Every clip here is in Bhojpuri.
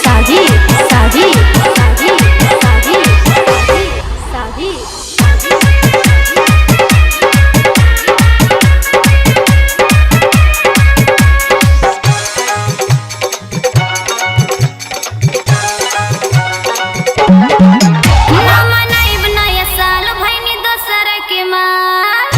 साजी साजी साजी साजी साजी ना मनाइब नया साल भइनी दोसर के माल।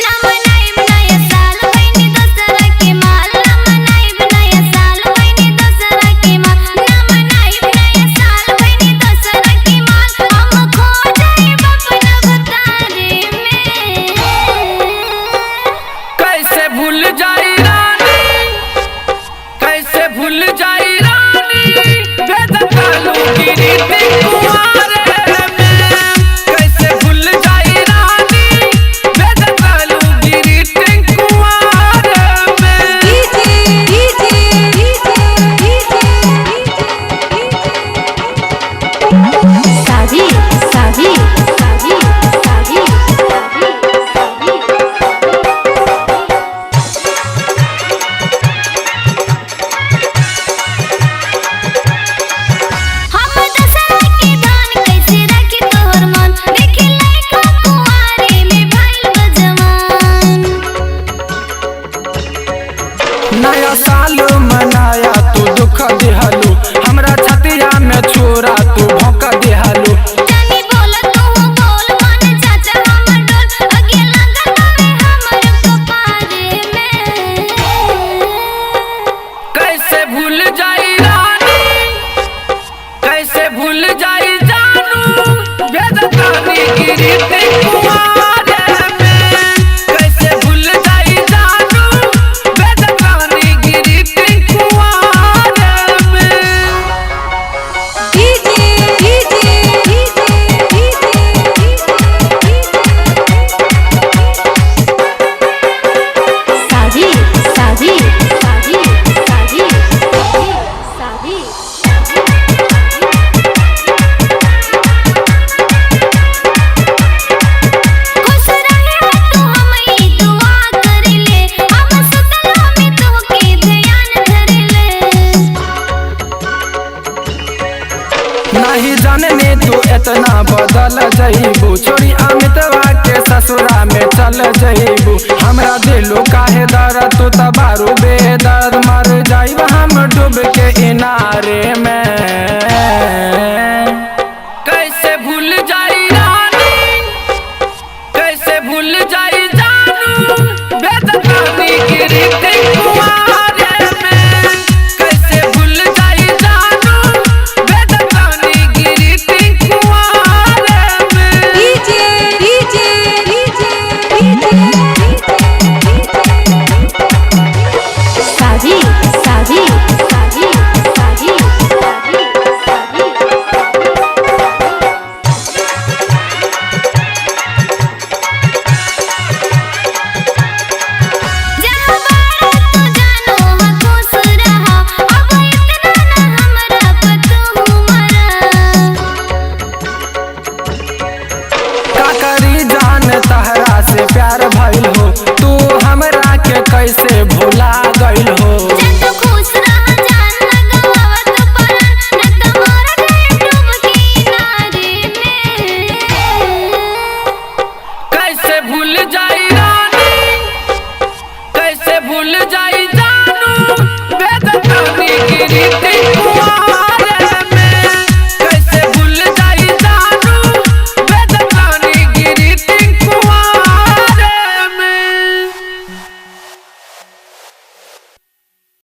ना मनाइब नया साल भइनी दोसर के माल। ना मनाइब नया साल भइनी दोसर के माल। ना मनाइब नया साल भइनी दोसर के माल। हम खो जाइब अपना भतारे में। कैसे भूल जाई रानी, कैसे भूल जाई रानी, भेद कालू गिरी कुंवारे में। कैसे भूल जाई रानी, भेद कालू गिरी कुंवारे में। साजी साजी साजी साजी साजी हम दसरा के धान कैसे राखी तोहर मन। देखे लइका कुंवारे में भइल बा जवान। नया साल मनाया तू दुख दिहलू, हमरा छतिया में छोरा तू भोंक दिहलू। जानी बोल तू बोल मन चाचा हमर डोल। अगे लागल बावे हमर कपारे में। कैसे भूल जाई रानी, कैसे भूल जाई जानू, भेद कानी गिरी कुंवारे में। कैसे भूल जाई जानू, भेद कानी गिरी कुंवारे में। साजी साजी साजी साजी साजी खुश रहे तू हम ई दुआ करिले। हम सुतला में तोहके ध्यान धरिले। नहीं जानने तू इतना बदल जईबू, छोड़ी अमितवा के ससुरा में चल जईबू। हमरा दिलू काहे दर्द, तू तबारू बेदर्द, मर जाइब हम डूब के इनारे में। कैसे भूल जाई रानी, कैसे भूल जाई जानू, भेद कानी गिरी कुंवारे में। कैसे भूल जाई जानू, भेद कानी गिरी कुंवारे में। साजी साजी साजी साजी साजी जहाँ बाड़ा तू जानो हाँ खुश रहा। अब इतना ना हमरा पर तू मरा। का करी जान तहरा से प्यार भइल हो, तू हमरा के कैसे भुला गइल हो। जा तू खुश रह जान ना गवावत परान। ना त मर गए डूब के नारे में। कैसे भूल जाई रानी, कैसे भूल जाई जानू,